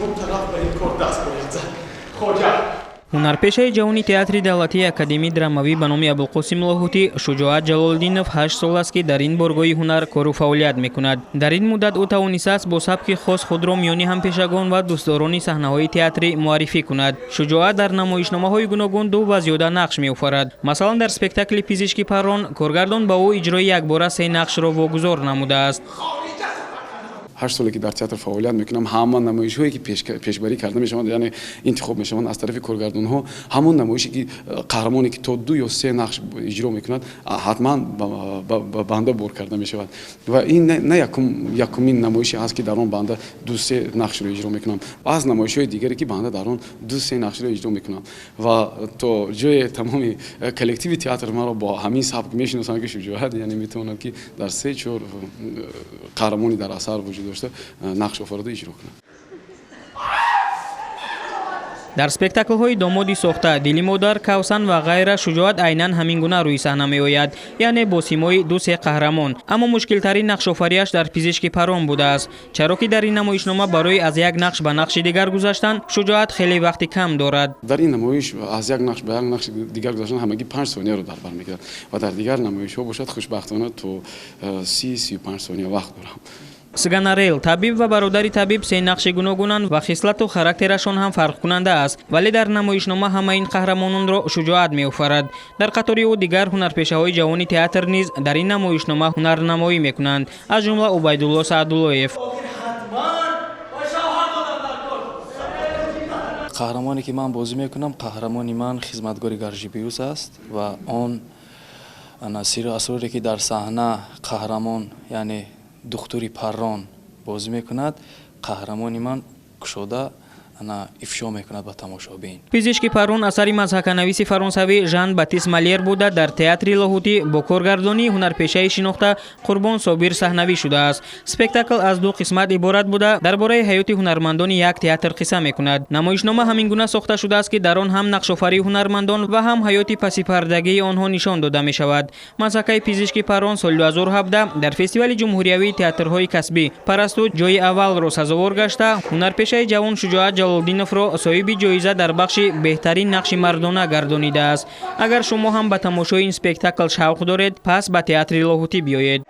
Кадом тараф ба ин кор даст бояд зад, хоҷа? Ҳунарпешаи ҷавони Театри давлатии академии драмавӣ ба номи Абулқосим Лоҳутӣ Шуҷоат Ҷалолиддинов 8 сол аст, ки дар ин боргоҳи ҳунар кору фаъолият мекунад. Дар ин муддат ӯ тавонистааст бо сабки хос худро миёни ҳампешагон ва дӯстдорони саҳнаҳои театрӣ муаррифӣ кунад. Шуҷоат дар намоишномаҳои гуногун ду ва зиёда нақш меофарад. Масалан, дар спектакли «Пизишки Паррон» коргардон ба ӯ иҷрои якбора се нақшро вогузор намудааст. 8 соле ки дар театр фаъолият мекунам, ҳама намоишҳое ки пешбарӣ карда мешаванд, яъне интихоб мешаванд аз тарафи коргардонҳо, ҳамон намоише ки қаҳрамоне ки то ду ё се нақш иҷро мекунад, ҳатман ба банда бор карда мешавад. Ва ин на якумин намоише ҳаст, ки дар он банда ду се нақшро иҷро мекунам. Аз намоишҳои дигаре ки банда дар он ду се нақшро иҷро мекунам ва то ҷое тамоми коллективи театр маро бо ҳамин сабк мешиносанд, ки Шуҷоат яъне метавонад, ки дар се чор қаҳрамони дар асар вуҷуд дошта нақш офарида иҷро кунад. Дар спектаклҳои «Домоди сохта», «Дили модар», «Кавсан» ва ғайра Шуҷоат айнан ҳамин гуна рӯи саҳна меояд, яъне бо симои ду се қаҳрамон. Аммо мушкилтарин нақшофариаш дар «Пизишки Паррон» будааст, чаро ки дар ин намоишнома барои аз як нақш ба нақши дигар гузаштан Шуҷоат хеле вақти кам дорад. Дар ин намоиш аз як нақш ба як нақши дигар гузаштан ҳамагӣ 5 сонияро дар бар мегирад ва дар дигар намоишҳо бошад, хушбахтона, то 30-35 сония вақт дорам. Сганарел, табиб ва бародари табиб се нақши гуногунанд ва хислату характерашон ҳам фарқкунанда аст, вале дар намоишнома ҳама ин қаҳрамононро Шуҷоат меофарад. Дар қатори ӯ дигар ҳунарпешаҳои ҷавони театр низ дар ин намоишнома ҳунарнамоӣ мекунанд, аз ҷумла Убайдулло Саъдуллоев. Қаҳрамоне ки ман бозӣ мекунам, қаҳрамони ман хизматгори Гаржибиюс аст ва он сиру асроре, ки дар саҳна қаҳрамон, яъне духтури Паррон, бозӣ мекунад, қаҳрамони ман кушода ана ифшо мекунад ба тамошобин. «Пизишки Паррон» асари мазҳаканависи фаронсавӣ Жан Батист Малер буда, дар Театри Лоҳутӣ бо коргардонии ҳунарпешаи шинохта Қурбон Собир саҳнавӣ шудааст. Спектакл аз ду қисмат иборат буда, дар бораи ҳаёти ҳунармандони як театр қисса мекунад. Намоишнома ҳамин гуна сохта шудааст, ки дар он ҳам нақшофарии ҳунармандон ва ҳам ҳаёти пасипардагии онҳо нишон дода мешавад. Мазҳакаи «Пизишки Паррон» соли 2017 дар фестивали ҷумҳуриявии театрҳои касбӣ «Парасту» ҷои аввалро сазовор гашта, ҳунарпешаи ҷавон Шуҷоат Ҷалолиддиновро соҳиби ҷоиза дар бахши беҳтарин нақши мардона гардонидааст. Агар шумо ҳам ба тамошои ин спектакл шавқ доред, пас ба Театри Лоҳутӣ биёед.